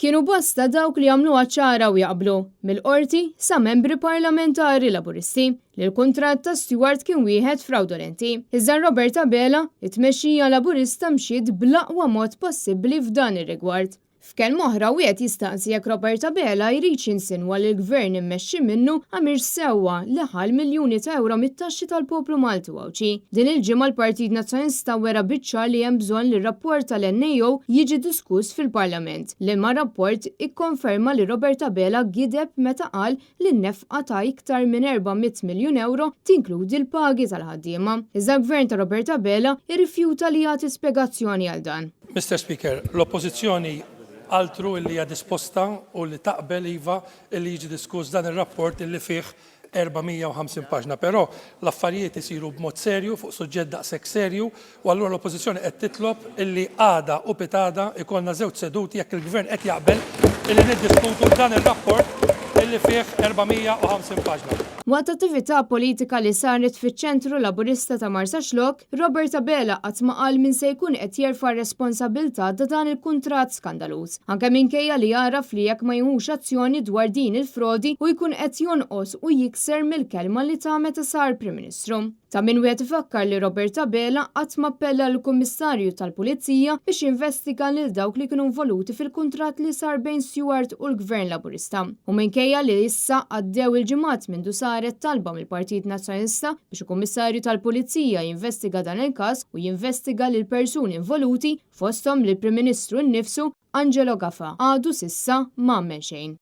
Kienu bosta dawk li għamluha ċara u jaqblu, mill-Qorti sa membri parlamentari Laburisti, li l-kuntratt ta' Steward kien wieħed frawdolenti. Iżda Robert Abela, it-tmexxija Laburista mxiet bl-aqwa mod possibbli f'dan ir-rigward. F'kelma oħra wieħed jistaqsi jekk Robert Abela jridx jinsinwa li l-Gvern immexxi minnu għamilx sewwa li ħa l-miljuni ta' ewro mit-taxxi tal-poplu Malti u Għawdxi. Din il-ġimgħa l-Partit Nazzjonalista wera biċ-ċar li hemm bżonn li r-rapport tal-NAO jiġi diskuss fil-Parlament, liema rapport ikkonferma li Robert Abela gideb meta qal li n-nefqa ta' iktar minn 400 miljun ewro tinkludi l-pagi tal-ħaddiema. Iżda l-Gvern ta' Robert Abela irrifjuta li jagħti spjegazzjoni għal dan. Mister Speaker, l-Oppożizzjoni altru illi hija disposta u li taqbel iva illi jiġi diskuss dan ir-rapport illi fih 450 paġna. Però l-affarijiet isiru b'mod serju fuq suġġett daqshekk serju u allura l-Oppożizzjoni qed titlob illi għada u pitgħada jkollna żewġ seduti jekk il-Gvern qed jaqbel illi niddiskutu dan ir-rapport illi fih 450 paġna. Waqt attività politika li saret fiċ-Ċentru Laburista ta' Marsaxlokk, Robert Abela qatt ma qal min se jkun qed jerfa' r-responsabbiltà ta' dan il-kuntratt skandaluż, anke minkejja li għaraf li jekk ma jieħux azzjoni dwar din il-frodi hu jkun qed jonqos u jikser mill-kelma li ta meta sar Prim Ministru. Ta' min wieħed ifakkar li Robert Abela qatt ma appella lill-Kummissarju tal-Pulizija biex jinvestiga lil dawk li kienu involuti fil-kuntratt li sar bejn Steward u l-Gvern Laburista. U minkejja li issa għaddew il-ġimgħat mindu saret talba mill-Partit Nazzjonalista biex il-Kummissarju tal-Pulizija jinvestiga dan il-każ u jinvestiga lill-persuni involuti, fosthom lill-Prim Ministru nnifsu, Angelo Gafà għadu s'issa m'għamel xejn.